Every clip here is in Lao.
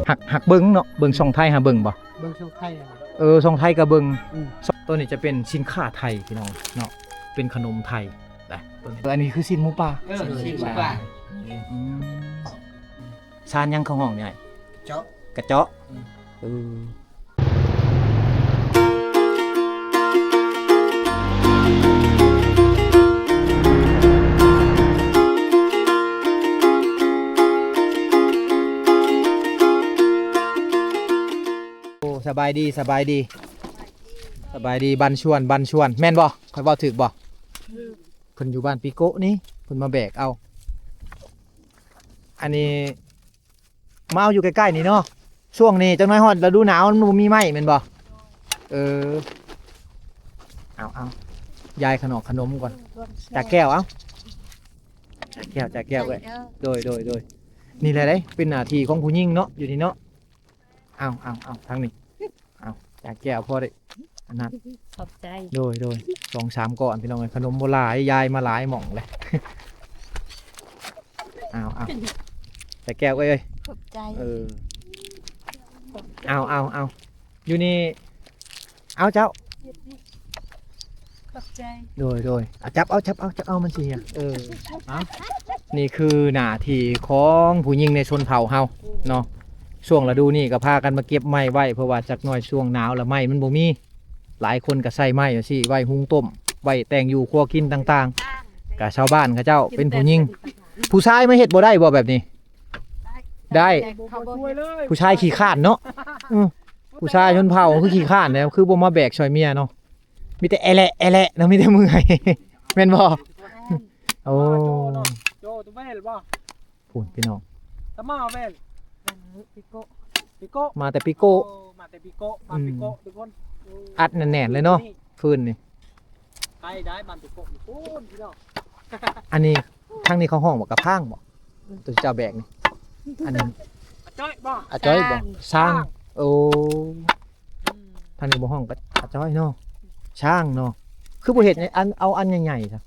ຮັກ ຮັກເບິ່ງເນາະ ເບິ່ງຊ່ອງໄທຫາເບິ່ງບໍ່? ເບິ່ງຊ່ອງໄທ. ເອີ ຊ່ອງໄທກໍເບິ່ງ. ອືມ ໂຕນີ້ຈະເປັນສິນຄ້າໄທພີ່ນ້ອງເນາະ ເປັນຂະໜົມໄທນະ. ໂຕນີ້ ອັນນີ້ຄືຊີ້ນໝູປ່າ. ເອີ ຊີ້ນໝູປ່າ. ອືມ ຊານຫຍັງເຂົາຮ້ອງນີ້ອ້າຍ? ເຈາະ ກະເຈາະ. ອືມ ເອີ ໂອ້ ສະບາຍດີ ສະບາຍດີ ສະບາຍດີ ບັນຊວນ ບັນຊວນ ແມ່ນບໍ່? ຂ້ອຍເວົ້າຖືກບໍ່? ເພິ່ນຢູ່ບ້ານປີໂກະນີ້ ເພິ່ນມາແບກເອົາ. ອັນນີ້ມາເອົາຢູ່ໃກ້ໆນີ້ເນາະ. ຊ່ວງນີ້ຈັກໜ້ອຍຮອດລະດູໜາວ ມັນບໍ່ມີໄມ້ແມ່ນບໍ່? ເອີ ເອົາໆ ຢາຍຂະໜອກຂະໜົມກ່ອນ. ຈາກແກ້ວ ເອົາ ຈາກແກ້ວ ຈາກແກ້ວເອີຍ. ໂດຍ ໂດຍ ໂດຍ ນີ້ແຫຼະເດ້ ເປັນໜ້າທີ່ຂອງຜູ້ຍິງເນາະ ຢູ່ນີ້ເນາະ. ເອົາ ເອົາ ເອົາ ທາງນີ້ ເອົາ ຈາກແກ້ວພໍໄດ້ອັນນັ້ນ. ຂອບໃຈ. ໂດຍ ໂດຍ ສອງສາມກ້ອນພີ່ນ້ອງເອີຍ ຂະໜົມບໍ່ຫຼາຍ ຢາຍມາຫຼາຍໝ່ອງເລີຍ. ເອົາ ເອົາ ຈາກແກ້ວເອີຍ. ຂອບໃຈ. ເອີ ເອົາ ເອົາ ເອົາ ຢູ່ນີ້ ເອົາເຈົ້າ. ຂອບໃຈ. ໂດຍ ໂດຍ ເອົາ ຈັບເອົາ ຈັບເອົາ ຈັບເອົາ ມັນຊິ ເອີ ເອົາ ນີ້ຄືໜ້າທີ່ຂອງຜູ້ຍິງໃນຊົນເຜົ່າເຮົາເນາະ. ຊ່ວງລະດູນີ້ກໍພາກັນມາເກັບໄມ້ໄວ້ ເພາະວ່າຈັກໜ້ອຍຊ່ວງໜາວລະໄມ້ມັນບໍ່ມີ. ຫຼາຍຄົນກໍໃຊ້ໄມ້ຈັ່ງຊີ້ ໄວ້ຫຸງຕົ້ມ ໄວ້ແຕ່ງຢູ່ຄົວກິນຕ່າງໆ. ກໍຊາວບ້ານເຂົາເຈົ້າເປັນຜູ້ຍິງ ຜູ້ຊາຍມາເຮັດບໍ່ໄດ້ບໍ່ແບບນີ້? ໄດ້ ໄດ້ ຜູ້ຊາຍຂີ້ຄ້ານເນາະ. ອື ຜູ້ຊາຍຊົນເຜົ່າຄືຂີ້ຄ້ານແຫຼະ ຄືບໍ່ມາແບກຊ່ອຍເມຍເນາະ. ມີແຕ່ແອແລະ ແອແລະເນາະ ມີແຕ່ເມື່ອຍ ແມ່ນບໍ່? ໂອ້ ໂຈເນາະ ໂຈຕົວແມ່ນບໍ່? ພຸ້ນພີ່ນ້ອງ ຕະມາແມ່ນ ປີໂກະ ປີໂກະ ມາແຕ່ປີໂກະ. ໂອ້ ມາແຕ່ປີໂກະ ບ້ານປີໂກະ ອືມ ທຸກຄົນ. ໂອ້ ອັດແໜ້ນໆເລີຍເນາະ ຟືນນີ້ ໄກໄດ້ ບ້ານປີໂກະພຸ້ນພີ່ນ້ອງ. ອັນນີ້ ທາງນີ້ເຂົາຮ້ອງວ່າກະພາງບໍ່? ໂຕເຈົ້າແບກນີ້ ອັນນີ້ ອາຈ້ອຍບໍ່? ອາຈ້ອຍບໍ່? ຊ້າງ ຊ້າງ ໂອ້ ອືມ ທາງນີ້ບໍ່ຮ້ອງກະອາຈ້ອຍເນາະ ຊ້າງເນາະ. ຄືບໍ່ເຮັດອັນ ເອົາອັນໃຫຍ່ໆຊະ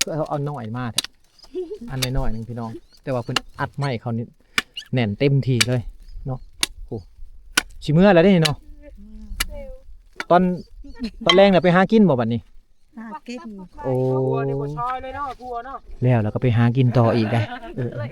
ຄືເອົາ ເອົານ້ອຍມາແທ້ ອັນນ້ອຍໆໜຶ່ງພີ່ນ້ອງ. ແຕ່ວ່າເພິ່ນອັດໄມ້ເຂົານີ້ແໜ້ນເຕັມທີ່ເລີຍເນາະ. ໂອ້ ຊິເມືອແລ້ວເດ້ເນາະ. ຕອນ ຕອນແລງແລ້ວໄປຫາກິນບໍ່ບັດນີ້? ຫາກິນ ໂອ້ ຄົວນີ້ບໍ່ຊອຍເລີຍເນາະ ຄົວເນາະ. ແລ້ວ ແລ້ວກໍໄປຫາກິນຕໍ່ອີກໄດ໋. ເອີ ເອີ ເອີ.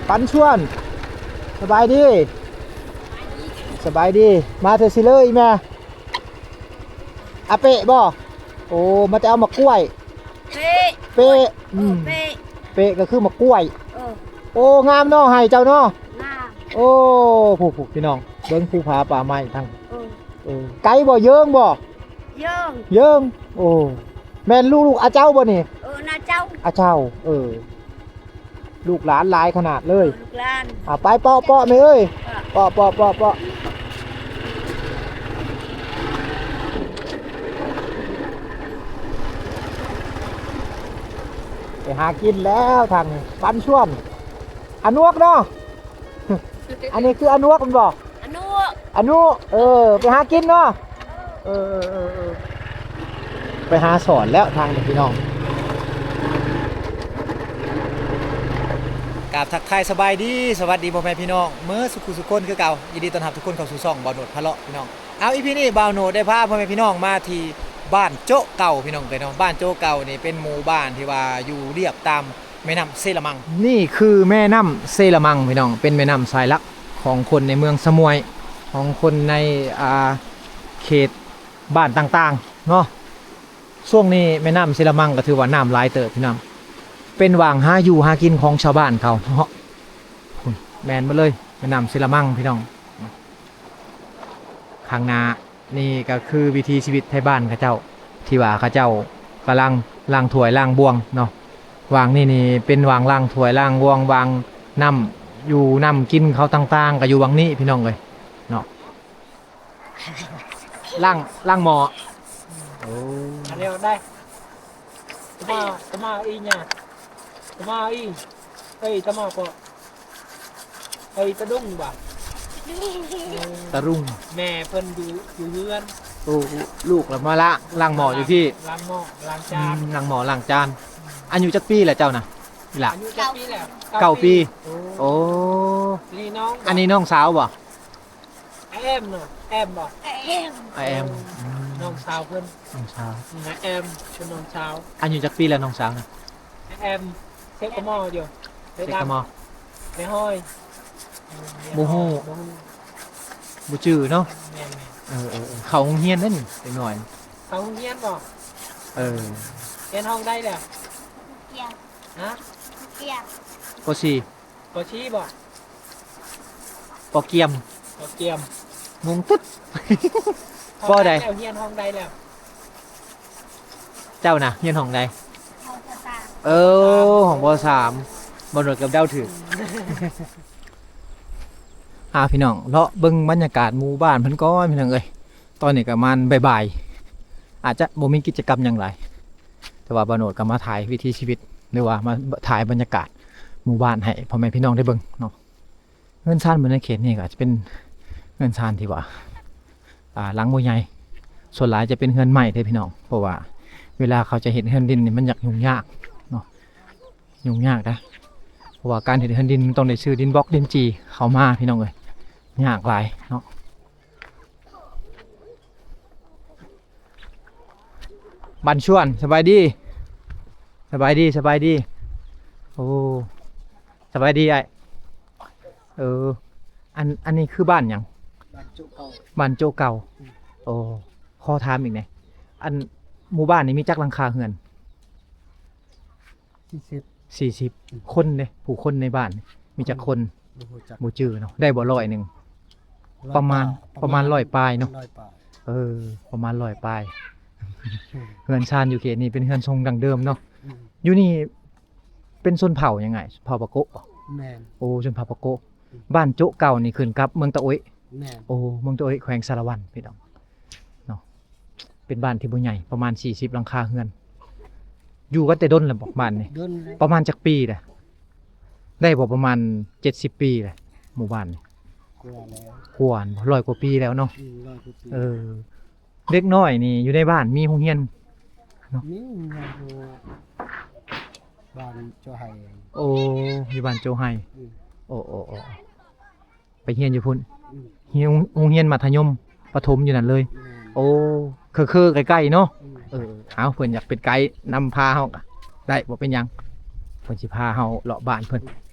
ປັນຊວນ ສະບາຍດີ ສະບາຍດີ ມາເທື່ອຊິເລີຍແມ່. ອາເປະບໍ່? ໂອ້ ມາແຕ່ເອົາໝາກກ້ວຍ. ເປະ ເປະ ອືມ ເປະ ເປະກໍຄືໝາກກ້ວຍ. ເອີ ໂອ້ ງາມເນາະ ໄຮ່ເຈົ້າເນາະ ງາມ. ໂອ້ ຜູ້ໆ ພີ່ນ້ອງ ເບິ່ງພູຜາປ່າໄມ້ທັງ ເອີ ເອີ ໄກບໍ່? ເຢິງບໍ່? ເຢິງ ເຢິງ. ໂອ້ ແມ່ນລູກ ລູກອາເຈົ້າບໍ່ນີ້? ເອີ ນາເຈົ້າ ອາເຈົ້າ ເອີ. ລູກຫຼານຫຼາຍຂະໜາດເລີຍ ເອີ ລູກຫຼານ. ອ່າ ໄປເປາະ ເປາະແມ່ເອີຍ ເປາະ ເປາະ ເປາະ ເປາະ. ໄປຫາກິນແລ້ວທາງນີ້ ປັນຊວນ ອານວກເນາະ. ອັນນີ້ຄືອານວກແມ່ນບໍ່? ອານຸ ອານຸ ເອີ ໄປຫາກິນເນາະ. ເອີ ເອີ ເອີ ເອີ ໄປຫາສອນແລ້ວທາງນີ້ພີ່ນ້ອງ. ກາບທັກທາຍສະບາຍດີ ສະຫວັດດີພໍ່ແມ່ພີ່ນ້ອງເໝິດສູ່ຜູ້ສູ່ຄົນຄືເກົ່າ. ຍິນດີຕ້ອນຮັບທຸກຄົນເຂົ້າສູ່ຊ່ອງບ່າວໂນດພາເລາະພີ່ນ້ອງ. ເອົາ ອີພີນີ້ບ່າວໂນດໄດ້ພາພໍ່ແມ່ພີ່ນ້ອງມາທີ່ບ້ານໂຈະເກົ່າພີ່ນ້ອງເອີຍເນາະ. ບ້ານໂຈະເກົ່ານີ້ເປັນໝູ່ບ້ານທີ່ວ່າຢູ່ລຽບຕາມ ແມ່ນ້ຳເຊລະມັງ. ນີ້ຄືແມ່ນ້ຳເຊລະມັງພີ່ນ້ອງ ເປັນແມ່ນ້ຳສາຍຫຼັກຂອງຄົນໃນເມືອງສະໝວຍ ຂອງຄົນໃນ ອ່າ ເຂດບ້ານຕ່າງໆເນາະ. ຊ່ວງນີ້ແມ່ນ້ຳເຊລະມັງກໍຖືວ່ານ້ຳຫຼາຍເຕີບພີ່ນ້ອງ ເປັນຫວ່າງຫາຢູ່ຫາກິນຂອງຊາວບ້ານເຂົາເນາະ. ແມ່ນໝົດເລີຍ ແມ່ນ້ຳເຊລະມັງພີ່ນ້ອງ. ຂ້າງໜ້ານີ້ກໍຄືວິຖີຊີວິດໄທບ້ານເຂົາເຈົ້າ ທີ່ວ່າເຂົາເຈົ້າກຳລັງລ້າງຖ້ວຍລ້າງບ່ວງເນາະ. ຫວ່າງນີ້ນີ້ເປັນຫວ່າງລ້າງຖ້ວຍລ້າງບ່ວງ ຫວ່າງນ້ຳຢູ່ນ້ຳກິນເຂົາຕ່າງໆ ກໍຢູ່ຫວ່າງນີ້ພີ່ນ້ອງເອີຍເນາະ. ລ້າງ ລ້າງໝໍ້. ໂອ້ ອັນນີ້ໄດ້ ຕະມາ ຕະມາອີຫຍັງ ຕະມາອີ ເອີຍ ຕະມາກໍ ເອີຍ ຕະດຸງບໍ່ ຕະລຸງ ແມ່ເພິ່ນຢູ່ ຢູ່ເຮືອນ. ໂອ້ ລູກລະມາລ້າງ ລ້າງໝໍ້ຢູ່ພີ້ ລ້າງໝໍ້ລ້າງຈານ ອືມ ລ້າງໝໍ້ລ້າງຈານ. ອາຍຸຈັກປີລະເຈົ້ານະ ອີ່ຫຼ້າ? ອາຍຸຈັກປີແລ້ວ? ເກົ້າປີ. ເກົ້າປີ. ໂອ້ ໂອ້ ນີ້ນ້ອງ ອັນນີ້ນ້ອງສາວບໍ່? ອາແອມເນາະ ແອມບໍ່? ອາແອມ ອືມ ນ້ອງສາວເພິ່ນ ນ້ອງສາວ ອາແອມເປັນນ້ອງສາວ. ອາຍຸຈັກປີແລ້ວນ້ອງສາວນະ? ອາແອມເຊັກກະມໍຢູ່ ເຊັກກະມໍ ໄດ້ຮ້ອຍ ບໍ່ຮູ້ ບໍ່ຮູ້ ບໍ່ຈື່ເນາະ. ແມ່ນໆ ເອີໆ ເຂົ້າໂຮງຮຽນເດ້ນີ້ເດັກນ້ອຍ ເຂົ້າໂຮງຮຽນບໍ່? ເອີ ຮຽນຫ້ອງໃດແລ້ວ? ຮະ? ປ.ສີ່ ປ.ສີ່ບໍ່? ປໍກຽມ ປໍກຽມ ງົງຕຶດ. ປໍໃດແລ້ວ? ຮຽນຫ້ອງໃດແລ້ວ? ເຈົ້ານະຮຽນຫ້ອງໃດ? ຫ້ອງ ປໍສາມ. ເອີ ຫ້ອງ ປໍສາມ ບໍ່ໜວດກັບເດົາຖືກ. ອາ ພີ່ນ້ອງ ເລາະເບິ່ງບັນຍາກາດໝູ່ບ້ານເພິ່ນກ່ອນພີ່ນ້ອງເອີຍ. ຕອນນີ້ກໍປະມານບ່າຍໆ ອາດຈະບໍ່ມີກິດຈະກຳຫຍັງຫຼາຍ ແຕ່ວ່າບ່າວໂນດກໍມາຖ່າຍວິຖີຊີວິດ ຫຼືວ່າມາຖ່າຍບັນຍາກາດໝູ່ບ້ານໃຫ້ພໍ່ແມ່ພີ່ນ້ອງໄດ້ເບິ່ງເນາະ. ເຮືອນຊານເບິ່ງໃນເຂດນີ້ກໍອາດຈະເປັນເຮືອນຊານທີ່ວ່າ ອ່າ ຫຼັງບໍ່ໃຫຍ່ ສ່ວນຫຼາຍຈະເປັນເຮືອນໄມ້ເດ້ພີ່ນ້ອງ ເພາະວ່າເວລາເຂົາຈະເຮັດເຮືອນດິນນີ້ມັນຢາກຫຍຸ້ງຍາກເນາະ ຫຍຸ້ງຍາກນະ ເພາະວ່າການເຮັດເຮືອນດິນມັນຕ້ອງໄດ້ຊື້ດິນບລັອກດິນຈີ່ເຂົ້າມາພີ່ນ້ອງເອີຍ ຍາກຫຼາຍເນາະ. ບັນຊວນ ສະບາຍດີ ສະບາຍດີ ສະບາຍດີ. ໂອ້ ສະບາຍດີອ້າຍ. ເອີ ອັນ ອັນນີ້ຄືບ້ານຫຍັງ? ບ້ານໂຈະເກົ່າ ບ້ານໂຈະເກົ່າ. ອືມ ໂອ້ ຂໍຖາມອີກແດ່ ອັນໝູ່ບ້ານນີ້ມີຈັກຫຼັງຄາເຮືອນ? ສີ່ສິບ ສີ່ສິບ. ອືມ ຄົນເດ້ ຜູ້ຄົນໃນບ້ານມີຈັກຄົນ? ບໍ່ຮູ້ຈັກ ບໍ່ຈື່ເນາະ. ໄດ້ບໍ່ ຮ້ອຍໜຶ່ງ? ປະມານ ປະມານຮ້ອຍປາຍເນາະ. ເອີ ປະມານຮ້ອຍປາຍ. ອືມ ເຮືອນຊານຢູ່ເຂດນີ້ເປັນເຮືອນຊົງດັ້ງເດີມເນາະ. ອືມ ຢູ່ນີ້ເປັນຊົນເຜົ່າຫຍັງອ້າຍ? ເຜົ່າປາໂກະບໍ່? ແມ່ນ. ໂອ້ ຊົນເຜົ່າປາໂກະ. ອືມ ບ້ານໂຈະເກົ່ານີ້ຂຶ້ນກັບເມືອງຕະໂອ້ຍ. ແມ່ນ. ໂອ້ ເມືອງຕະໂອ້ຍ ແຂວງສາລະວັນ ພີ່ນ້ອງເນາະ. ເປັນບ້ານທີ່ບໍ່ໃຫຍ່ ປະມານສີ່ສິບຫຼັງຄາເຮືອນ. ຢູ່ກັນແຕ່ດົນແລ້ວບໍ່ບ້ານນີ້? ດົນແລ້ວ. ປະມານຈັກປີແລ້ວ? ໄດ້ບໍ່ປະມານເຈັດສິບປີແລ້ວ ໝູ່ບ້ານນີ້? ກວ່າແລ້ວ ກວ່າ ຮ້ອຍກວ່າປີແລ້ວເນາະ. ອືມ ຮ້ອຍກວ່າປີ. ເອີ ເດັກນ້ອຍນີ້ຢູ່ໃນບ້ານມີໂຮງຮຽນເນາະ? ມີໂຮງຮຽນຢູ່ບ້ານໂຈະໄຮ. ໂອ້ ຢູ່ບ້ານໂຈະໄຮ. ອືມ ໂອ້ ໂອ້ ໂອ້ ໄປຮຽນຢູ່ພຸ້ນ. ອືມ ຮຽນ ໂຮງຮຽນມັດທະຍົມປະຖົມຢູ່ນັ້ນເລີຍ. ແມ່ນ. ໂອ້ ເຄີໆ ໃກ້ໆ ເນາະ. ອືມ ເອີ ເອົາ ເພິ່ນຢາກເປັນໄກນຳພາເຮົາກະໄດ້ ບໍ່ເປັນຫຍັງ ເພິ່ນຊິພາເຮົາເລາະບ້ານເພິ່ນ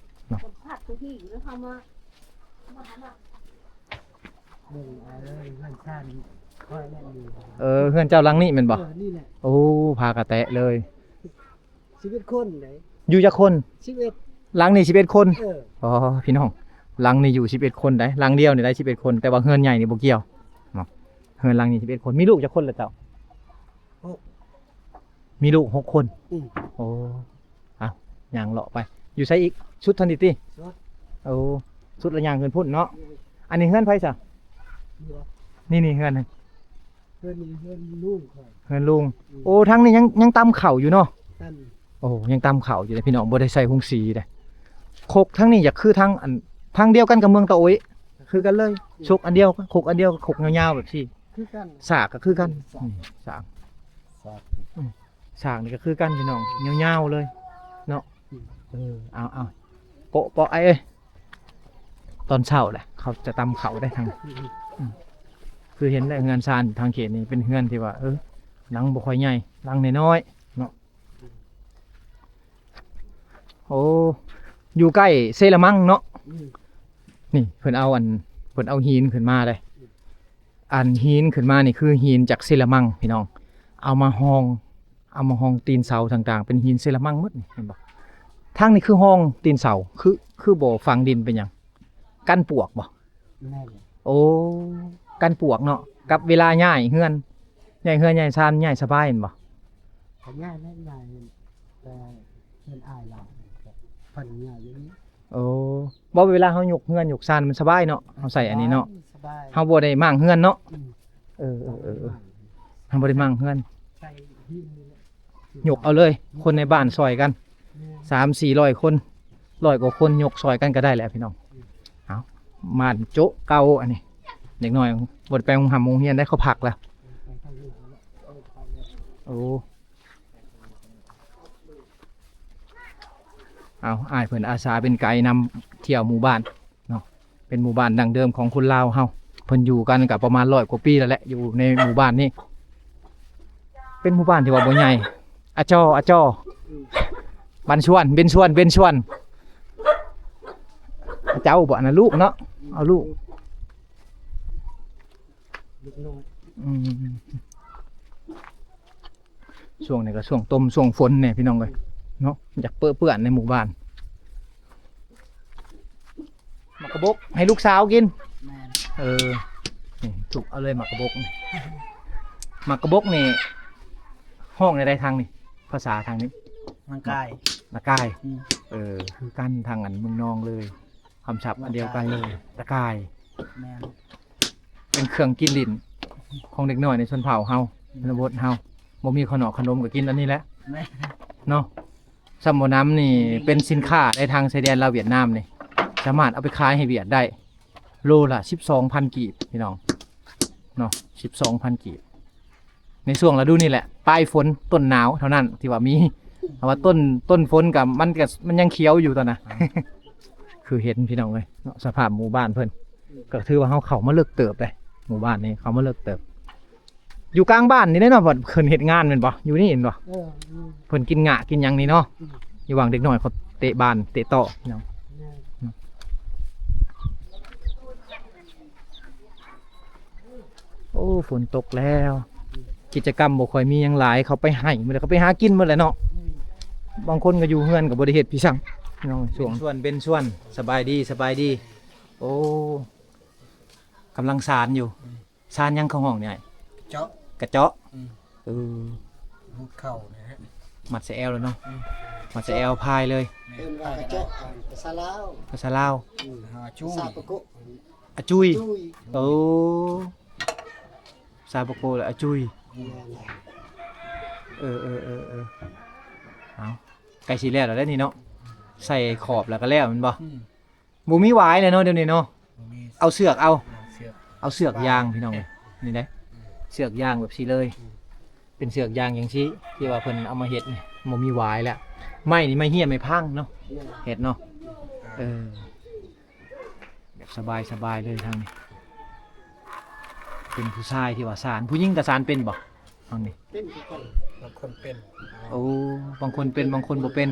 ເນາະ. ເບິ່ງເອົາເຮືອນຊານຂ້ອຍແຫຼະຢູ່. ເອີ ເຮືອນເຈົ້າຫຼັງນີ້ແມ່ນບໍ່? ເອີ ນີ້ແຫຼະ. ໂອ້ ຜາກະແຕະເລີຍ. ສິບເອັດຄົນໃດ. ຢູ່ຈັກຄົນ? ສິບເອັດ. ຫຼັງນີ້ສິບເອັດຄົນ. ເອີ ອໍ ພີ່ນ້ອງ ຫຼັງນີ້ຢູ່ສິບເອັດຄົນໃດ. ຫຼັງດຽວນີ້ໄດ້ສິບເອັດຄົນ ແຕ່ວ່າເຮືອນໃຫຍ່ນີ້ບໍ່ກ່ຽວເນາະ. ເຮືອນຫຼັງນີ້ສິບເອັດຄົນ. ມີລູກຈັກຄົນລະເຈົ້າ? ຫົກ. ມີລູກຫົກຄົນ. ອືມ ໂອ້ ເອົາ ຍ່າງເລາະໄປ. ຢູ່ໃສອີກ? ສຸດທາງນີ້ຕິ? ສຸດ. ໂອ້ ສຸດລະຍ່າງຂຶ້ນພຸ້ນເນາະ. ອືມ ອັນນີ້ເຮືອນໃຜຊະ? ນີ້ ນີ້ເຮືອນ ເຮືອນນີ້ເຮືອນລຸງຂ້ອຍ ເຮືອນລຸງ. ອືມ ໂອ້ ທາງນີ້ຍັງ ຍັງຕຳເຂົ້າຢູ່ເນາະ. ຕຳ. ໂອ້ ຍັງຕຳເຂົ້າຢູ່ເດ້ພີ່ນ້ອງ ບໍ່ໄດ້ໃສ່ໂຮງສີເດ້. ຄົກທາງນີ້ຢາກຄືທາງ ອັນ ທາງດຽວກັນກັບເມືອງຕາໂອ້ຍ ຄືກັນເລີຍ. ອືມ ຄົກອັນດຽວ ຄົກອັນດຽວ ຄົກຍາວໆ ແບບຊີ້ ຄືກັນ. ສາກກໍຄືກັນ. ອືມ ສາກ ສາກ ອືມ ສາກນີ້ກໍຄືກັນພີ່ນ້ອງ ຍາວໆ ເລີຍເນາະ. ອືມ ເອີ ເອົາ ເອົາ ໂປະ ໂປະ ອ້າຍເອີຍ. ຕອນເຊົ້າແຫຼະ ເຂົາຈະຕຳເຂົ້າໄດ້ທາງ ອືມ ອືມ ຄືເຫັນແຫຼະ ເຮືອນຊານທາງເຂດນີ້ເປັນເຮືອນທີ່ວ່າ ເອີ ຫຼັງບໍ່ຄ່ອຍໃຫຍ່ ຫຼັງນ້ອຍໆ ເນາະ. ໂອ້ ຢູ່ໃກ້ເຊລະມັງເນາະ. ອືມ ນີ້ເພິ່ນເອົາ ອັນ ເພິ່ນເອົາຫີນຂຶ້ນມາເດ້. ອັນຫີນຂຶ້ນມານີ້ຄືຫີນຈາກເຊລະມັງພີ່ນ້ອງ ເອົາມາຮອງ ເອົາມາຮອງຕີນເສົາຕ່າງໆ ເປັນຫີນເຊລາມັງໝົດນີ້ ເຫັນບໍ່? ທາງນີ້ຄືຮອງຕີນເສົາ ຄື ຄືບໍ່ຝັງດິນເປັນຫຍັງ? ກັນປວກບໍ່? ແມ່ນ. ໂອ້ ກັນປວກເນາະ ກັບເວລາຍ້າຍເຮືອນ ຍ້າຍເຮືອນ ຍ້າຍຊານ ຍ້າຍສະບາຍແມ່ນບໍ່? ກໍຍ້າຍແລ້ວ ຍ້າຍ ແຕ່ເຮືອນອ້າຍລາວ ເພິ່ນຍ້າຍຢູ່ນີ້. ໂອ້ ບໍ່ ເວລາເຮົາຍົກເຮືອນຍົກຊານມັນສະບາຍເນາະ ເຮົາໃສ່ອັນນີ້ເນາະ ສະບາຍ ສະບາຍ ເຮົາບໍ່ໄດ້ມ້າງເຮືອນເນາະ. ອືມ ເອີໆໆ ເຮົາບໍ່ໄດ້ມ້າງເຮືອນ ໃສ່ຫີນນີ້ແຫຼະ ຍົກເອົາເລີຍ ຄົນໃນບ້ານຊ່ອຍກັນ ແມ່ນ ສາມສີ່ຮ້ອຍຄົນ ຮ້ອຍກວ່າຄົນ ຍົກຊ່ອຍກັນກໍໄດ້ແຫຼະພີ່ນ້ອງ. ເອົາ ບ້ານໂຈະເກົ່າອັນນີ້ ເດັກນ້ອຍບໍ່ໄດ້ໄປໂຮງຮ່ຳໂຮງຮຽນໄດ້ ເຂົາພັກແລ້ວ. ໂອ້ ເອົາ ອ້າຍເພິ່ນອາສາເປັນໄກນຳທ່ຽວໝູ່ບ້ານເນາະ ເປັນໝູ່ບ້ານດັ້ງເດີມຂອງຄົນລາວເຮົາ ເພິ່ນຢູ່ກັນກໍປະມານຮ້ອຍກວ່າປີແລ້ວແຫຼະ ຢູ່ໃນໝູ່ບ້ານນີ້ ເປັນໝູ່ບ້ານທີ່ວ່າບໍ່ໃຫຍ່ ອາຈໍ ອາຈໍ ອືມ ບັນຊວນ ເບັນຊວນ ເບັນຊວນ ເຈົ້າບໍ່ນະ ລູກເນາະ ເອົາລູກ ລູກນ້ອຍ ອືມ ຊ່ວງນີ້ກໍຊ່ວງຕົມ ຊ່ວງຝົນແດ່ພີ່ນ້ອງເອີຍເນາະ ຢາກເປິເປື້ອນໃນໝູ່ບ້ານ. ໝາກກະບົກໃຫ້ລູກສາວກິນ. ແມ່ນ. ເອີ ນີ້ ທຸບເອົາເລີຍໝາກກະບົກນີ້. ໝາກກະບົກນີ້ຮ້ອງແນວໃດທາງນີ້? ພາສາທາງນີ້? ນາກາຍ. ນາກາຍ. ອືມ. ເອີ ຄືກັນທາງອັນເມືອງນອງເລີຍ. ຄຳສັບອັນດຽວກັນເລີຍ ຕະກາຍ. ແມ່ນ. ເປັນເຄື່ອງກິນຫຼິ້ນຂອງເດັກນ້ອຍໃນຊົນເຜົ່າເຮົາ ອືມ ຊົນນະບົດເຮົາ ບໍ່ມີເຂົ້າໜອກເຂົ້າໜົມກໍກິນອັນນີ້ແຫຼະ. ແມ່ນ. ເນາະ ຊຳບໍ່ນຳນີ້ ແມ່ນ ເປັນສິນຄ້າໃນທາງຊາຍແດນລາວຫວຽດນາມນີ້ ສາມາດເອົາໄປຂາຍໃຫ້ຫວຽດໄດ້ ໂລລະສິບສອງພັນກີບ ພີ່ນ້ອງເນາະ ສິບສອງພັນກີບ. ໃນຊ່ວງລະດູນີ້ແຫຼະ ປາຍຝົນຕົ້ນໜາວເທົ່ານັ້ນທີ່ວ່າມີ ເພາະວ່າຕົ້ນ ຕົ້ນຝົນກໍ ມັນກໍ ມັນຍັງຂຽວຢູ່ຕອນນະ ຄືເຫັນພີ່ນ້ອງເອີຍເນາະ ສະພາບໝູ່ບ້ານເພິ່ນ ກໍຖືວ່າເຮົາເຂົ້າມາເລິກເຕີບເດ້ ໝູ່ບ້ານນີ້ເຂົ້າມາເລິກເຕີບ ຢູ່ກາງບ້ານນີ້ເດ້ເນາະ ເພິ່ນເຮັດງານແມ່ນບໍ່? ຢູ່ນີ້ແມ່ນບໍ່? ເອີ ເພິ່ນກິນຫຍ້າກິນຫຍັງນີ້ເນາະ ອືມ ຢູ່ຫວ່າງເດັກນ້ອຍເຂົາເຕະບານເຕະຕໍ້ພີ່ນ້ອງ ແມ່ນ. ໂອ້ ຝົນຕົກແລ້ວ ກິດຈະກຳບໍ່ຄ່ອຍມີຫຍັງຫຼາຍ ເຂົາໄປໄຮ່ໝົດແລ້ວ ເຂົາໄປຫາກິນໝົດແລ້ວເນາະ. ອືມ ບາງຄົນກໍຢູ່ເຮືອນກໍບໍ່ໄດ້ເຮັດພີ່ຊ່າງ ພີ່ນ້ອງ. ເປັນສວນ ເປັນສວນ ສະບາຍດີ ສະບາຍດີ. ໂອ້ ກຳລັງສານຢູ່. ອືມ ສານຫຍັງເຂົາຮ້ອງນີ້ອ້າຍ? ກະເຈາະ. ກະເຈາະ. ອືມ ເອີ ຮູດເຂົ້ານະ ມັດໃສ່ແອວແລ້ວເນາະ. ອືມ ມັດໃສ່ແອວພາຍເລີຍ. ແມ່ນ. ເອີ້ນວ່າກະເຈາະ ພາສາລາວ ພາສາລາວ. ອືມ ອາຈຸຍ ພາສາປາໂກະ ອາຈຸຍ. ອາຈຸຍ. ໂອ້ ພາສາປາໂກະລະອາຈຸຍ. ແມ່ນ. ເອີໆໆໆ ເອົາ ໃກ້ຊິແລ້ວແລ້ວເດ້ນີ້ເນາະ ໃສ່ຂອບແລ້ວກໍແລ້ວແມ່ນບໍ່? ອືມ ບໍ່ມີຫວາຍແລ້ວເນາະ ດຽວນີ້ເນາະ. ບໍ່ມີ. ເອົາເຊືອກເອົາ ເອົາເຊືອກ ເອົາເຊືອກຢາງພີ່ນ້ອງເອີຍ ນີ້ເດ້ ອືມ ເຊືອກຢາງແບບຊີ້ເລີຍ. ອືມ ເປັນເຊືອກຢາງຈັ່ງຊີ້ ທີ່ວ່າເພິ່ນເອົາມາເຮັດນີ້ ບໍ່ມີຫວາຍແລ້ວ. ໄມ້ນີ້ໄມ້ເຮ້ຍໄມ້ພັງເນາະ ແມ່ນ ເຮັດເນາະ. ເອີ ແບບສະບາຍໆເລີຍທາງນີ້. ເປັນຜູ້ຊາຍທີ່ວ່າສານ ຜູ້ຍິງກໍສານເປັນບໍ່? ເອົານີ້ ເປັນຄືກັນ ບາງຄົນເປັນ. ໂອ້ ບາງຄົນເປັນ ບາງຄົນບໍ່ເປັນ.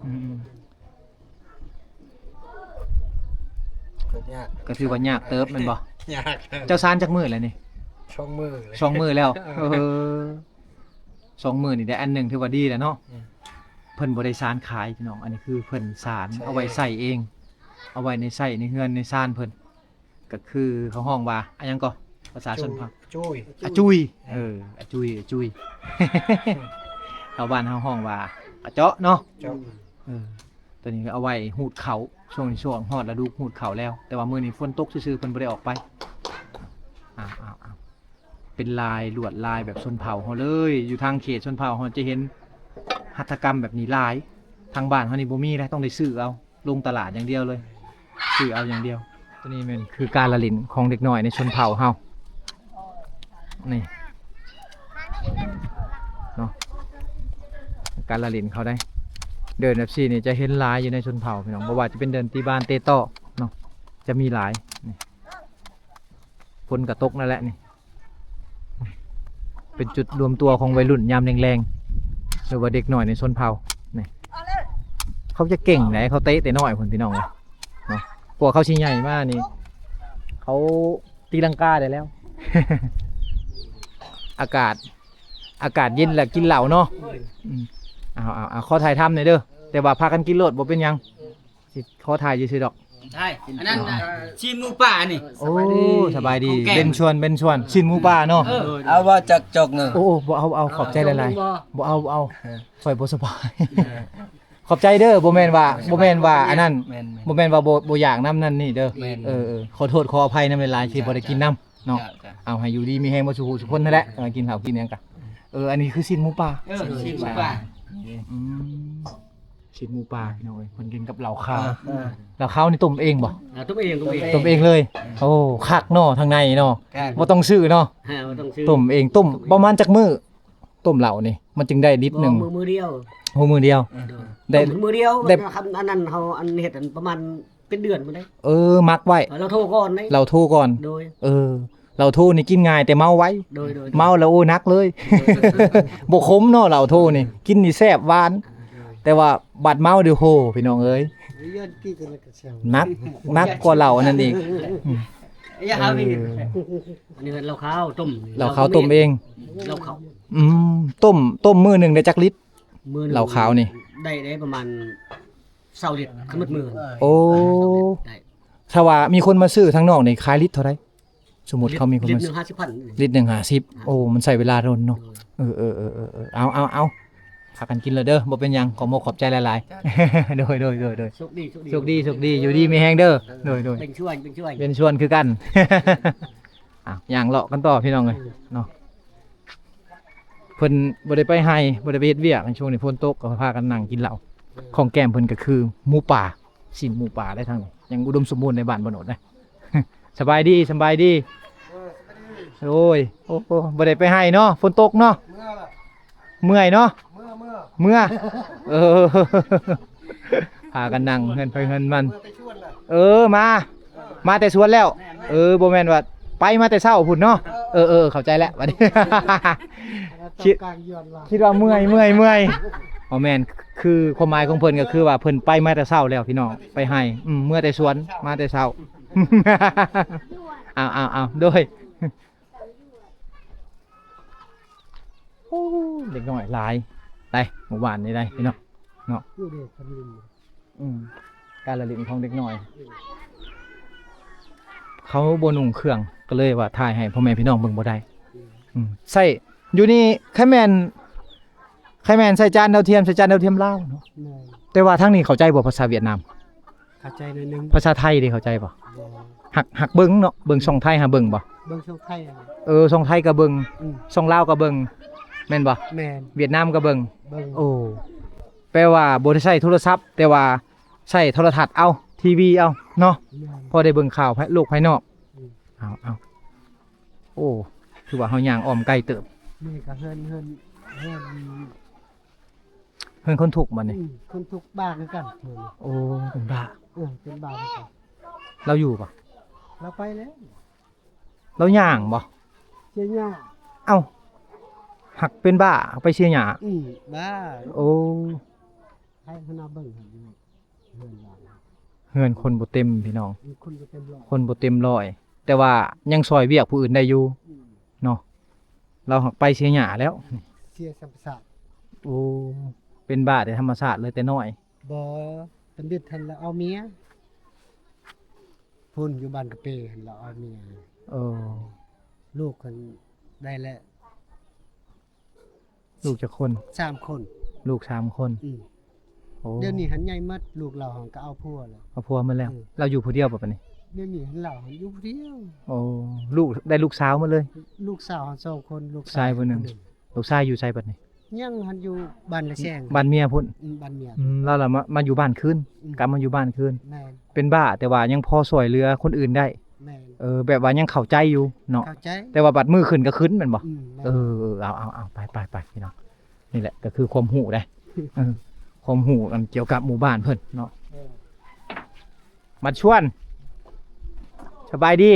ອືມ ອືມ ກໍຍາກ ກໍຖືວ່າຍາກເຕີບແມ່ນບໍ່? ຍາກ. ເຈົ້າສານຈັກມື້ແລ້ວນີ້? ສອງມື້ແລ້ວ ສອງມື້ແລ້ວ. ເອີ ສອງມື້ນີ້ໄດ້ອັນໜຶ່ງ ຖືວ່າດີແລ້ວເນາະ. ອືມ ເພິ່ນບໍ່ໄດ້ສານຂາຍພີ່ນ້ອງ ອັນນີ້ຄືເພິ່ນສານ ໃຊ້ ເອົາໄວ້ໃຊ້ເອງ ເອົາໄວ້ໃນໃຊ້ໃນເຮືອນໃນຊານເພິ່ນ. ກໍຄືເຂົາຮ້ອງວ່າ ອາຫຍັງກໍ ພາສາຊົນເຜົ່າ? ອາຈຸຍ. ອາຈຸຍ. ເອີ ອາຈຸຍ ອາຈຸຍ. ຊາວບ້ານເຮົາຮ້ອງວ່າ ກະເຈາະເນາະ. ເຈາະ. ເອີ ຕົວນີ້ກໍເອົາໄວ້ຮູດເຂົ້າ ຊ່ວງນີ້ຊ່ວງຮອດລະດູຮູດເຂົ້າແລ້ວ ແຕ່ວ່າມື້ນີ້ຝົນຕົກຊື່ໆ ເພິ່ນບໍ່ໄດ້ອອກໄປ. ອ້າວ ເປັນລາຍລວດລາຍແບບຊົນເຜົ່າເຮົາເລີຍ. ຢູ່ທາງເຂດຊົນເຜົ່າເຮົາຈະເຫັນຫັດຖະກຳແບບນີ້ຫຼາຍ. ທາງບ້ານເຮົານີ້ບໍ່ມີເດ້ ຕ້ອງໄດ້ຊື້ເອົາ ລົງຕະຫຼາດຢ່າງດຽວເລີຍ ຊື້ເອົາຢ່າງດຽວ. ຕົວນີ້ແມ່ນຄືການລະຫຼິ້ນຂອງເດັກນ້ອຍໃນຊົນເຜົ່າເຮົານີ້ເນາະ ການລະຫຼິ້ນເຂົາໄດ໋. ເດີ່ນແບບຊີ້ນີ້ຈະເຫັນຫຼາຍຢູ່ໃນຊົນເຜົ່າພີ່ນ້ອງ ບໍ່ວ່າຈະເປັນເດີ່ນຕີບານເຕະຕໍ້ເນາະ ຈະມີຫຼາຍນີ້. ຝົນກໍຕົກນັ້ນແຫຼະນີ້ ເປັນຈຸດລວມຕົວຂອງໄວລຸ້ນຍາມແລງໆ ຫຼືວ່າເດັກນ້ອຍໃນຊົນເຜົ່ານີ້. ເຂົາຈະເກັ່ງໃດ໋ ເຂົາເຕະແຕ່ນ້ອຍພຸ້ນພີ່ນ້ອງເອີຍເນາະ. ກວ່າເຂົາຊິໃຫຍ່ມານີ້ ເຂົາຕີລັງກາໄດ້ແລ້ວ. ອາກາດ ອາກາດເຢັນແລ້ວກິນເຫຼົ້າເນາະ. ອືມ ເອົາໆໆ ຂໍຖ່າຍທຳແດ່ເດີ ແຕ່ວ່າພາກັນກິນໂລດ ບໍ່ເປັນຫຍັງ ຊິຂໍຖ່າຍຊື່ໆດອກ. ໃຊ່ ອັນນັ້ນ ຊີ້ນໝູປ່ານີ້. ໂອ້ ສະບາຍດີ ຂອງແກ້ມ ເປັນຊວນ ເປັນຊວນ ຊີ້ນໝູປ່າເນາະ. ເອີ ເອົາບໍ່ຈັກຈອກໜຶ່ງ? ໂອ້ ບໍ່ເອົາ ເອົາ ຂອບໃຈຫຼາຍໆ. ບໍ່ ບໍ່ເອົາ ບໍ່ເອົາ ຂ້ອຍບໍ່ສະບາຍ. ຂອບໃຈເດີ ບໍ່ແມ່ນວ່າ ບໍ່ແມ່ນວ່າອັນນັ້ນ ແມ່ນໆ ບໍ່ແມ່ນວ່າບໍ່ ບໍ່ຢາກນຳນັ້ນນີ້ເດີ. ແມ່ນ ເອີໆ ຂໍໂທດຂໍອະໄພນຳຫຼາຍໆ ທີ່ບໍ່ໄດ້ກິນນຳເນາະ. ເຈົ້າໆ ເອົາໃຫ້ຢູ່ດີມີແຮງເບິດສູ່ຜູ້ສູ່ຄົນຫັ້ນແຫຼະ. ເອີ ກິນເຂົ້າກິນຫຍັງກະ ເອີ ອັນນີ້ຄືຊີ້ນໝູປ່າ. ເອີ ຊີ້ນໝູປ່າ. ອືມ ຊີ້ນໝູປ່າ ພີ່ນ້ອງເອີຍ ເພິ່ນກິນກັບເຫຼົ້າຂາວ. ເອີ ເຫຼົ້າຂາວນີ້ຕົ້ມເອງບໍ່? ອ່າ ຕົ້ມເອງ ຕົ້ມເອງ ຕົ້ມເອງເລີຍ. ໂອ້ ຄັກເນາະ ທາງໃນເນາະ ບໍ່ຕ້ອງຊື້ເນາະ. ອ່າ ບໍ່ຕ້ອງຊື້ ຕົ້ມເອງ. ຕົ້ມປະມານຈັກມື້? ຕົ້ມເຫຼົ້ານີ້ມັນຈຶ່ງໄດ້ລິດໜຶ່ງ? ມື້ ມື້ດຽວ. ໂອ້ ມື້ດຽວ. ເອີ ໄດ້ ຕົ້ມມື້ດຽວ. ໄດ້ ອັນນັ້ນເຮົາ ອັນເຮັດ ອັນປະມານເປັນເດືອນພຸ້ນເດ້. ເອີ ໝັກໄວ້. ເອີ ເຮົາໂທກ່ອນເດ້. ເຮົາໂທກ່ອນ. ໂດຍ. ເອີ ເຫຼົ້າໂທນີ້ກິນງ່າຍແຕ່ເມົາໄວ. ໂດຍໆໆ. ເມົາແລ້ວ ໂອ້ ໜັກເລີຍ. ໂດຍໆໆ. ບໍ່ຂົມເນາະ ເຫຼົ້າໂທນີ້ ກິນນີ້ແຊບຫວານ. ໂດຍໆ. ແຕ່ວ່າບາດເມົາເດີ ໂຫ ພີ່ນ້ອງເອີຍ ໜັກ ໜັກກວ່າເຫຼົ້າອັນນັ້ນອີກ. ອືມ ຢ່າເອົາອີກ. ເອີ ອັນນີ້ເຫຼົ້າຂາວຕົ້ມ ເຫຼົ້າຂາວຕົ້ມເອງ. ເຫຼົ້າຂາວ. ອືມ ຕົ້ມ ຕົ້ມມື້ໜຶ່ງໄດ້ຈັກລິດ? ມື້ໜຶ່ງເຫຼົ້າຂາວນີ້ ໄດ້ ໄດ້ປະມານຊາວລິດ ຄັນໝົດມື້. ໂອ້ ໄດ້. ຖ້າວ່າມີຄົນມາຊື້ທາງນອກນີ້ ຂາຍລິດເທົ່າໃດ? ສົມມຸດເຂົາມີຄົນມາ ລິດໜຶ່ງຫ້າສິບພັນ. ລິດໜຶ່ງຫ້າສິບ. ໂອ້ ມັນໃຊ້ເວລາດົນເນາະ. ໂດຍ. ເອີໆໆໆ ເອົາໆໆ ພາກັນກິນເລີຍເດີ ບໍ່ເປັນຫຍັງ ຂອບມຸກຂອບໃຈຫຼາຍໆ. ໂດຍໆໆໆ ໂຊກດີ ໂຊກດີ ໂຊກດີ ຢູ່ດີມີແຮງເດີ. ໂດຍໆ ເປັນຊວນ ເປັນຊວນ ເປັນຊວນຄືກັນ. ອ່ະ ຍ່າງເລາະກັນຕໍ່ ພີ່ນ້ອງເອີຍເນາະ. ເພິ່ນບໍ່ໄດ້ໄປໄຮ່ ບໍ່ໄດ້ໄປເຮັດວຽກ ໃນຊ່ວງນີ້ຝົນຕົກ ກໍພາກັນນັ່ງກິນເຫຼົ້າ. ຂອງແກ້ມເພິ່ນກໍຄືໝູປ່າ ຊີ້ນໝູປ່າໄດ້ທາງນີ້ ຍັງອຸດົມສົມບູນໃນບ້ານບໍ່ໂນດນະ. ສະບາຍດີ ສະບາຍດີ. ໂອ້ຍ ໂອ້ ບໍ່ໄດ້ໄປໄຮ່ເນາະ ຝົນຕົກເນາະ. ເມື່ອຍເນາະ. ເມື່ອ ເມື່ອ ເມື່ອ ເອີ ພາກັນນັ່ງເຮືອນໃຜເຮືອນມັນ. ເອີ ມາ ມາແຕ່ສວນແລ້ວ. ເອີ ບໍ່ແມ່ນວ່າໄປມາແຕ່ເຊົ້າພຸ້ນເນາະ. ເອີໆ ເຂົ້າໃຈແລ້ວບັດນີ້. ຄິດ ຄິດວ່າເມື່ອຍ ເມື່ອຍ ເມື່ອຍ. ບໍ່ແມ່ນ ຄືຄວາມໝາຍຂອງເພິ່ນກໍຄືວ່າເພິ່ນໄປມາແຕ່ເຊົ້າແລ້ວ ພີ່ນ້ອງ ໄປໄຮ່. ອືມ ເມື່ອແຕ່ສວນ ມາແຕ່ເຊົ້າ. ເອົາໆໆ ໂດຍ. ໂອ້ ເດັກນ້ອຍຫຼາຍໄດ໋ ໝູ່ບ້ານນີ້ໄດ໋ ພີ່ນ້ອງເນາະ. ອືມ ການລະຫຼິ້ນຂອງເດັກນ້ອຍ. ເຂົາບໍ່ນຸ່ງເຄື່ອງ ກໍເລີຍວ່າຖ່າຍໃຫ້ພໍ່ແມ່ພີ່ນ້ອງເບິ່ງບໍ່ໄດ້. ອືມ ໃຊ້ຢູ່ນີ້ ຄັນແມ່ນ ຄັນແມ່ນໃຊ້ຈານດາວທຽມ ໃຊ້ຈານດາວທຽມລາວເນາະ. ແມ່ນ. ແຕ່ວ່າທາງນີ້ເຂົ້າໃຈບໍ່ ພາສາຫວຽດນາມ? ເຂົ້າໃຈໜ້ອຍໜຶ່ງ. ພາສາໄທເດ ເຂົ້າໃຈບໍ່? ບໍ່. ຫາກ ຫາກເບິ່ງເນາະ ເບິ່ງຊ່ອງໄທຫາເບິ່ງບໍ່? ເບິ່ງຊ່ອງໄທ. ເອີ ຊ່ອງໄທກໍເບິ່ງ. ອືມ ຊ່ອງລາວກໍເບິ່ງ ແມ່ນບໍ່? ແມ່ນ. ຫວຽດນາມກໍເບິ່ງ. ເບິ່ງ. ໂອ້ ແປວ່າບໍ່ໄດ້ໃຊ້ໂທລະສັບ ແຕ່ວ່າໃຊ້ໂທລະທັດເອົາ ທີວີເອົາເນາະ. ແມ່ນ. ພໍໄດ້ເບິ່ງຂ່າວໂລກພາຍນອກ. ອືມ ເອົາໆ ໂອ້ ຖືວ່າເຮົາຍ່າງອ້ອມໄກເຕີບ. ນີ້ກໍເຮືອນ ເຮືອນ ເຮືອນ ເຮືອນຄົນທຸກບັດນີ້. ອືມ ຄົນທຸກບ້າຄືກັນ. ໂອ້ ເປັນບ້າ. ເອີ ເປັນບ້າຄືກັນ. ລາວຢູ່ບໍ່? ລາວໄປແລ້ວ. ລາວຍ່າງບໍ່? ເສຍຫຍ້າ. ເອົ້າ ຫາກເປັນບ້າ ເອົາໄປເສຍຫຍ້າ. ອືມ ບ້າ. ໂອ້ ໃຫ້ເພິ່ນເອົາເບິ່ງໃຫ້ຢູ່. ເຮືອນຄົນບໍ່ເຕັມ ພີ່ນ້ອງ ຄົນບໍ່ເຕັມຮ້ອຍ ຄົນບໍ່ເຕັມຮ້ອຍ ແຕ່ວ່າຍັງຊ່ອຍວຽກຜູ້ອື່ນໄດ້ຢູ່. ອືມ ເນາະ ລາວຫາກໄປເສຍຫຍ້າແລ້ວ. ເສຍທຳມະຊາດ. ໂອ້ ເປັນບ້າແຕ່ທຳມະຊາດເລີຍແຕ່ນ້ອຍ. ບໍ່ ຕຳອິດຫັ້ນລະເອົາເມຍ ພຸ້ນຢູ່ບ້ານກະເປຫັ້ນລະເອົາເມຍ. ເອີ ລູກຫັ້ນໄດ້ແລ້ວ. ລູກຈັກຄົນ? ສາມຄົນ. ລູກສາມຄົນ. ອືມ ໂອ້ ດຽວນີ້ຫັ້ນໃຫຍ່ໝົດ ລູກລາວຫັ້ນກໍເອົາຜົວແລ້ວ. ເອົາຜົວໝົດແລ້ວ. ອືມ ລາວຢູ່ຜູ້ດຽວບໍ່ບັດນີ້? ດຽວນີ້ຫັ້ນລາວຫັ້ນຢູ່ຜູ້ດຽວ. ໂອ້ ລູກ ໄດ້ລູກສາວໝົດເລີຍ. ລູກສາວຫັ້ນສອງຄົນ ລູກຊາຍຜູ້ໜຶ່ງ. ລູກຊາຍຢູ່ໃສບັດນີ້? ຍັງຫັ້ນຢູ່ບ້ານລະແຊງ ບ້ານເມຍພຸ້ນ. ອືມ ບ້ານເມຍ. ອືມ ລາວລະມາ ມາຢູ່ບ້ານຄືນ. ອືມ ກັບມາຢູ່ບ້ານຄືນ. ແມ່ນ. ເປັນບ້າ ແຕ່ວ່າຍັງພໍຊ່ວຍເຫຼືອຄົນອື່ນໄດ້. ແມ່ນ. ເອີ ແບບວ່າຍັງເຂົ້າໃຈຢູ່ເນາະ. ເຂົ້າໃຈ. ແຕ່ວ່າບັດມື້ຂຶ້ນກໍຂຶ້ນແມ່ນບໍ່? ອືມ ແມ່ນ. ເອີ ເອີ ເອົາ ເອົາ ເອົາ ໄປ ໄປ ໄປ ພີ່ນ້ອງ. ນີ້ແຫຼະກໍຄືຄວາມຮູ້ເດ້. ເອີ ຄວາມຮູ້ອັນກ່ຽວກັບໝູ່ບ້ານເພິ່ນເນາະ. ເອີ ບັນຊວນ ສະບາຍດີ.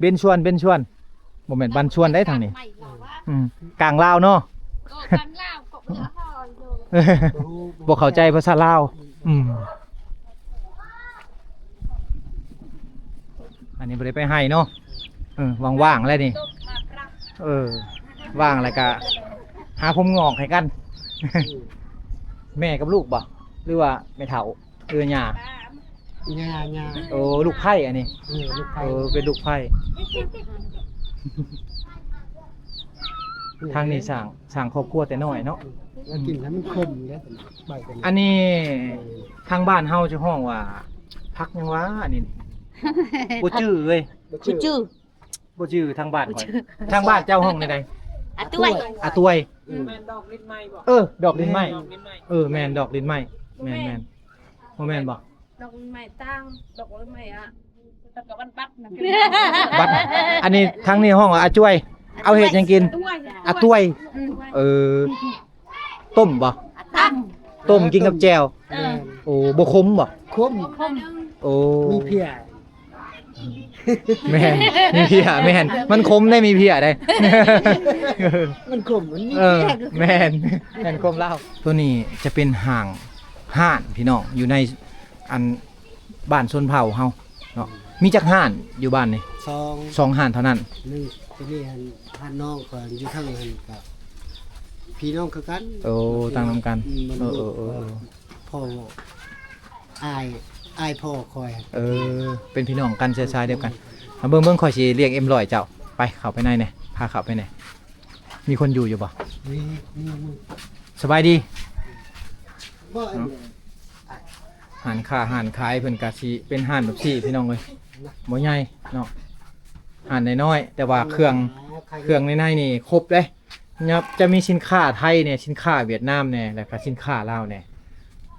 ເບັນຊວນ ເບັນຊວນ ບໍ່ແມ່ນບັນຊວນໄດ໋ທາງນີ້. ອືມ ກາງລາວເນາະ. ບໍ່ເຂົ້າໃຈພາສາລາວ. ອືມ ອັນນີ້ບໍ່ໄດ້ໄປໄຮ່ເນາະ. ເອີ ວ່າງໆແລ້ວນີ້. ເອີ ວ່າງແລ້ວກະຫາຜົມງອກໃຫ້ກັນ. ແມ່ກັບລູກບໍ່ ຫຼືວ່າແມ່ເຖົ້າ? ເອີ ຫຍ້າ ຫຍ້າ ຫຍ້າ ໂອ້ ລູກໃພ້ອັນນີ້ ເອີ ລູກໃພ້ ເອີ ເປັນລູກໃພ້. ທາງນີ້ສ້າງ ສ້າງຄອບຄົວແຕ່ນ້ອຍເນາະ ແລ້ວກິນໃຫ້ມັນຂົມເດ້ ໃບຕົວນີ້ ອັນນີ້ ເອີ ທາງບ້ານເຮົາຈະຮ້ອງວ່າ ຜັກຫຍັງຫວາອັນນີ້ ບໍ່ຈື່ເວີຍ ບໍ່ຈື່ ບໍ່ຈື່ ທາງບ້ານຂ້ອຍ ທາງບ້ານເຈົ້າຮ້ອງແນວໃດ? ອາຕ້ວຍ ອາຕ້ວຍ ອືມ ແມ່ນດອກລິນໄມ້ບໍ່? ເອີ ດອກລິນໄມ້ ແມ່ນດອກລິນໄມ້ ເອີ ແມ່ນດອກລິນໄມ້ ແມ່ນໆ ບໍ່ແມ່ນບໍ່? ດອກໄມ້ຕ່າງ ດອກໄມ້ອະ ແລ້ວກໍບັດບັດນະ ບັດ ອັນນີ້ທາງນີ້ຮ້ອງວ່າອາຈ້ວຍ ເອົາເຮັດຫຍັງກິນ? ອາຕ້ວຍ ອາຕ້ວຍ ອືມ ເອີ ຕົ້ມບໍ່? ອາຕັ້ງ ຕົ້ມກິນກັບແຈ່ວ ເອີ ໂອ້ ບໍ່ຂົມບໍ່? ຂົມ ຂົມ ໂອ້ ມີເພຍ ແມ່ນ ມີເພຍ ແມ່ນ ມັນຂົມໄດ໋ ມີເພຍໄດ໋ ມັນຂົມ ມັນມີ ເອີ ເພຍ ແມ່ນ ແມ່ນຄວາມລາວ. ໂຕນີ້ຈະເປັນຫ້າງ ຮ້ານພີ່ນ້ອງ ຢູ່ໃນ ອັນ ບ້ານຊົນເຜົ່າເຮົາເນາະ ມີຈັກຮ້ານຢູ່ບ້ານນີ້? ສອງ ສອງຮ້ານເທົ່ານັ້ນ ໜຶ່ງ ໂຕນີ້ຫັ້ນ ຮ້ານນ້ອງຂ້ອຍຢູ່ທາງນັ້ນ ກະພີ່ນ້ອງຄືກັນ ໂອ້ ຕ່າງນຳກັນ ອືມ ເອີໆ ເອີ ພໍ່ ອ້າຍ ອ້າຍພໍ່ຂ້ອຍ ເອີ ເປັນພີ່ນ້ອງກັນ ເຊື້ອສາຍດຽວກັນ ເບິ່ງໆ ຂ້ອຍຊິລ້ຽງເອັມຮ້ອຍເຈົ້າ ໄປ ເຂົ້າໄປໃນແດ່ ພາເຂົ້າໄປແດ່ ມີຄົນຢູ່ຢູ່ບໍ່? ມີ ມີ ມີ ສະບາຍດີ ບໍ່ ເນາະ ຮ້ານຄ້າຮ້ານຂາຍເພິ່ນກະຊິເປັນຮ້ານແບບຊີ້ພີ່ນ້ອງເອີຍ ບໍ່ໃຫຍ່ເນາະ ຮ້ານນ້ອຍໆ ແຕ່ວ່າເຄື່ອງ ເຄື່ອງໃນໃນນີ້ຄົບເດ້ ຍັບ ຈະມີສິນຄ້າໄທແດ່ ສິນຄ້າຫວຽດນາມແດ່ ແລ້ວກະສິນຄ້າລາວແດ່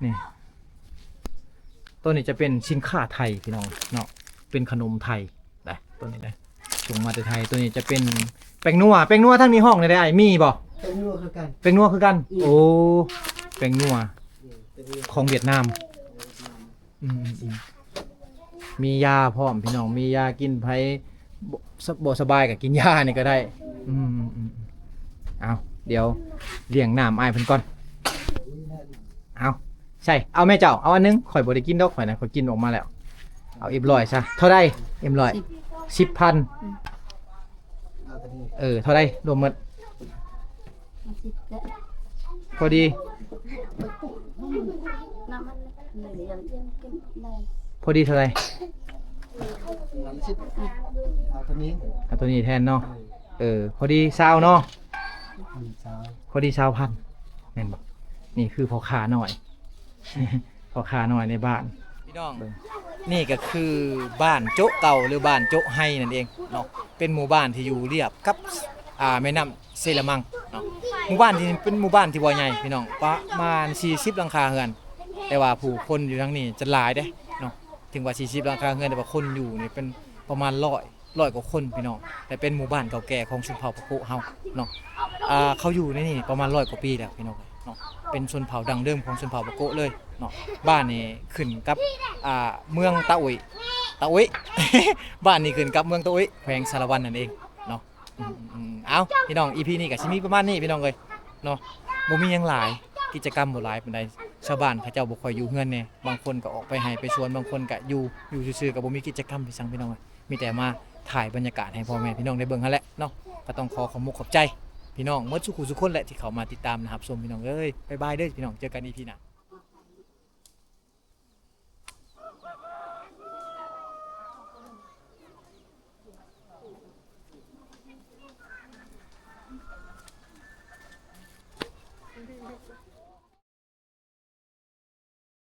ນີ້ ໂຕນີ້ຈະເປັນສິນຄ້າໄທພີ່ນ້ອງເນາະ ເປັນຂະໜົມໄທ ໄດ້ ໂຕນີ້ໄດ້ ສົ່ງມາແຕ່ໄທ ໂຕນີ້ຈະເປັນແປ້ງນົວ ແປ້ງນົວທາງນີ້ຮ້ອງແນວໃດອ້າຍ ມີບໍ່? ແປ້ງນົວຄືກັນ ແປ້ງນົວຄືກັນ ອືມ ໂອ້ ແປ້ງນົວ ອືມ ແປ້ງນົວ ຂອງຫວຽດນາມ ອືມ ອືມ ອືມ ມີຢາພ້ອມພີ່ນ້ອງ ມີຢາກິນ ໃຜບໍ່ ສະ ບໍ່ສະບາຍກໍກິນຢານີ້ກໍໄດ້ ອືມ ອືມ ອືມ ເອົາ ດຽວລ້ຽງນ້ຳອ້າຍເພິ່ນກ່ອນ ເອົາ ໃສ່ ເອົາແມ່ເຈົ້າ ເອົາອັນໜຶ່ງ ຂ້ອຍບໍ່ໄດ້ກິນດອກ ຂ້ອຍນະ ຂ້ອຍກິນອອກມາແລ້ວ ເອົາເອັມຮ້ອຍຊະ ເທົ່າໃດ? ເອັມຮ້ອຍ ສິບ ສິບພັນ ອືມ ເອີ ເທົ່າໃດລວມໝົດ? ສິບ ພໍດີ ພໍດີເທົ່າໃດ? ສາມສິບ ເອົາໂຕນີ້ ເອົາໂຕນີ້ແທນເນາະ ເອີ ພໍດີຊາວເນາະ ອືມ ຊາວ ພໍດີຊາວພັນ ແມ່ນບໍ່? ນີ້ຄືພໍ່ຄ້ານ້ອຍ ພໍ່ຄ້ານ້ອຍໃນບ້ານ ພີ່ນ້ອງ ເບິ່ງ ນີ້ກໍຄືບ້ານໂຈະເກົ່າ ຫຼື ບ້ານໂຈະໄຮນັ້ນເອງເນາະ ເປັນໝູ່ບ້ານທີ່ຢູ່ລຽບກັບ ອ່າ ແມ່ນ້ຳເຊລະມັງເນາະ ໝູ່ບ້ານທີ່ເປັນໝູ່ບ້ານທີ່ບໍ່ໃຫຍ່ພີ່ນ້ອງ ປະມານສີ່ສິບຫຼັງຄາເຮືອນ ແຕ່ວ່າຜູ້ຄົນຢູ່ທາງນີ້ຈະຫຼາຍເດ້ເນາະ ເຖິງວ່າສີ່ສິບຫຼັງຄາເຮືອນ ແຕ່ວ່າຄົນຢູ່ນີ້ເປັນປະມານຮ້ອຍ ຮ້ອຍກວ່າຄົນພີ່ນ້ອງ ແລະ ເປັນໝູ່ບ້ານເກົ່າແກ່ຂອງຊົນເຜົ່າປາໂກະເຮົາເນາະ ອ່າ ເຂົາຢູ່ໃນນີ້ປະມານຮ້ອຍກວ່າປີແລ້ວພີ່ນ້ອງເນາະ ເປັນຊົນເຜົ່າດັ້ງເດີມຂອງຊົນເຜົ່າປາໂກະເລີຍເນາະ ບ້ານນີ້ຂຶ້ນກັບ ອ່າ ເມືອງຕາອຸ້ຍ ຕາອຸ້ຍ ບ້ານນີ້ຂຶ້ນກັບເມືອງຕາອຸ້ຍ ແຂວງສາລະວັນນັ້ນເອງເນາະ ອືມໆ ເອົາ ພີ່ນ້ອງ ອີພີນີ້ກໍຊິມີປະມານນີ້ພີ່ນ້ອງເອີຍເນາະ ບໍ່ມີຫຍັງຫຼາຍ ກິດຈະກຳບໍ່ຫຼາຍປານໃດ ຊາວບ້ານເຂົາເຈົ້າບໍ່ຄ່ອຍຢູ່ເຮືອນແດ່ ບາງຄົນກໍອອກໄປໄຮ່ໄປສວນ ບາງຄົນກໍຢູ່ ຢູ່ຊື່ໆ ກໍບໍ່ມີກິດຈະກຳອີ່ຫຍັງພີ່ນ້ອງເອີຍ ມີແຕ່ມາຖ່າຍບັນຍາກາດໃຫ້ພໍ່ແມ່ພີ່ນ້ອງໄດ້ເບິ່ງຫັ້ນແຫຼະເນາະ ກໍຕ້ອງຂໍຂອບມຸກຂອບໃຈພີ່ນ້ອງໝົດສູ່ຜູ້ສູ່ຄົນແຫຼະ ທີ່ເຂົ້າມາຕິດຕາມ ແລະ ຮັບຊົມພີ່ນ້ອງເອີຍ ບາຍບາຍເດີພີ່ນ້ອງ ເຈີກັນອີພີໜ້າ.